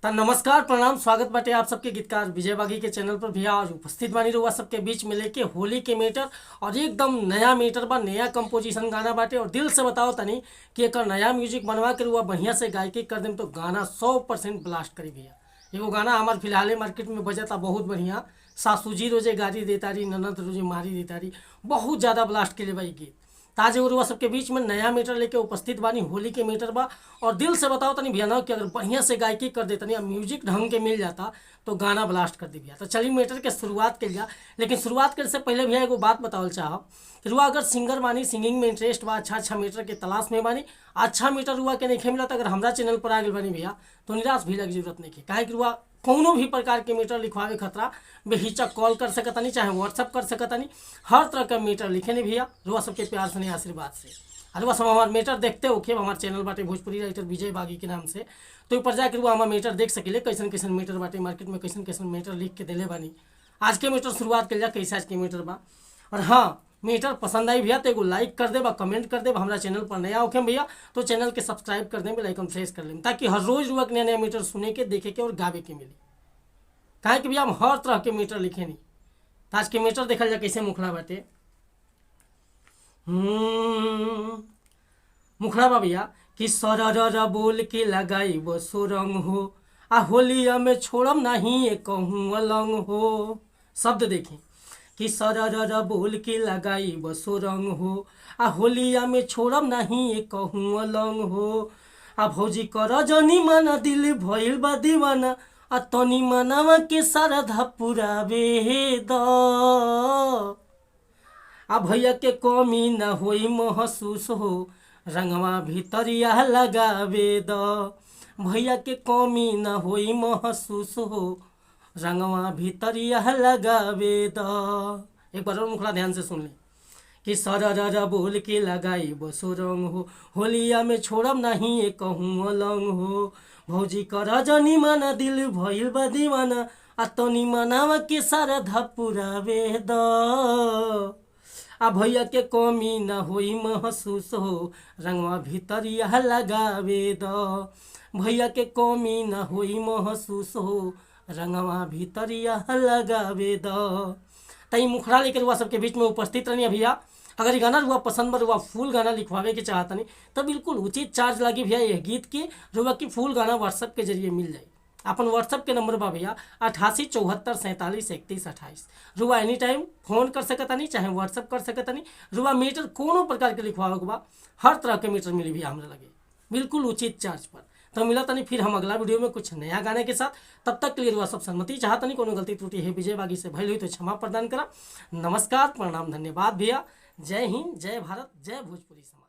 त नमस्कार, प्रणाम, स्वागत बाटे आप सबके गीतकार विजय बागी के चैनल पर। भैया आज उपस्थित बानी रउआ सबके बीच में लेके होली के मैटर और एकदम नया मैटर बा, नया कंपोजिशन गाना बाटे। और दिल से बताओ तनी कि एकर नया म्यूजिक बनवा के रउआ बढ़िया से गायकी कर देम तो गाना 100% ब्लास्ट करी भैया। एगो गाना हमार फिलहाले मार्केट में बजता बहुत बढ़िया, सासू जी रोजे गारी देतारी, ननद रोजे मारी देतारी, बहुत ज़्यादा ब्लास्ट के बा ई गीत। ताजे उरुआ सबके बीच में नया मीटर लेके उपस्थित बानी, होली के मीटर बा। और दिल से बताओ तनी भैया ना कि अगर बढ़िया से गायकी कर देतनी और म्यूजिक ढंग के मिल जाता तो गाना ब्लास्ट कर दी भैया। तो चलिए मीटर के शुरुआत के लिया, लेकिन शुरुआत करे से पहले भैया एगो बात बतावल चाहब कि रुआ अगर सिंगर बानी, सिंगिंग में इंटरेस्ट बा, अच्छा अच्छा मीटर के तलाश में बानी, अच्छा मीटर रुआ के नहीं मिला तो अगर हमारा चैनल पर आ गइल बानी भैया तो निराश भी लगे जरूरत नहीं है। काहे कि रुआ कौनो भी प्रकार के मीटर लिखवावे खतरा बेहिचक कॉल कर सकतानी, चाहे व्हाट्सअप कर सकतानी, हर तरह का मीटर लिखे नहीं भैया रुआ सबके प्यार से आशीर्वाद से। और रुआ सब हमार मीटर देखते हो हमारे चैनल बाटे भोजपुरी राइटर विजय बागी के नाम से, तो ऊपर जाके रुआ हमार मीटर देख सकिले कैसन कैसन मीटर बाटे मार्केट में, कैसन कैसन मीटर लिख के दिले बानी। आज के मीटर शुरुआत कर जा कैसे आज के मीटर बा। और हाँ, मीटर पसंद आई भैया तो एगो लाइक कर देब, कमेंट कर देब। हमारा चैनल पर नया होखे भैया तो चैनल के सब्सक्राइब कर दें, बेल आइकन प्रेस कर लें, ताकि हर रोज रुआ के नया नया मीटर सुने के, देखे के और गावे के मिले। काहे कि भैया हम हर तरह के मीटर लिखे नहीं। तो आज के मीटर देखल जा कैसे मुखड़ा बाटे। मुखड़ा बा भैया कि सरर बोल के लगाई सुरंग हो, आ होलिया में छोड़म नहीं कहूँ अलंग हो। शब्द देखें कि सरर बोल के लगाई बसो रंग हो, आ होलिया में छोड़म नहीं कहूँ अलंग हो। आ भौजी कर जनी माना दिल भइल बा दीवाना, आ तनी मनावा के श्रद्धा पुरावे द। आ भैया के कमी न होई महसूस हो, रंगवा भीतरिया लगावे द। भैया के कमी न होई महसूस हो, रंगवा भीतरिया लगावे द। एक बार और मुखड़ा ध्यान से सुन ली कि सरर बोल के लगाई बसो रंग हो, होलिया में छोड़म नहीं कहूँ अलंग हो। भौजी कर जनी माना दिल भइल बा दीवाना, आ तनी मनावा के श्रद्धा पुरावे द। आ भैया के कमी न होई महसूस हो, रंगवा भीतरिया लगावे द। भैया के कमी न होई महसूस हो, रंगवा भीतरिया लगावे द। तई मुखड़ा लेकर रुआ सबके बीच में उपस्थित रहनी भैया। अगर ये गाना रुआ पसंद बा, रुआ फुल गाना लिखवावे के चाहतनी तो बिल्कुल उचित चार्ज लगी भैया यह गीत के, रुआ की फुल गाना व्हाट्सअप के जरिए मिल जाए। अपन व्हाट्सअप के नंबर बा भैया 88 74 47 31 28। रुआ एनी टाइम फोन कर सकतानी, चाहे व्हाट्सअप कर सकतानी। रुआ मीटर कोनो प्रकार के लिखवावे के बा, हर तरह के मीटर मिली भैया हमरा लगे बिल्कुल उचित चार्ज पर। तो मिला तनी फिर हम अगला वीडियो में कुछ नया गाने के साथ। तब तक के लिए रुआ सब सहमति चाहतनी, कोनो गलती त्रुटि है विजय बागी से भइल हुई तो क्षमा प्रदान करा। नमस्कार, प्रणाम, धन्यवाद भैया। जय हिंद, जय भारत, जय भोजपुरी समाज।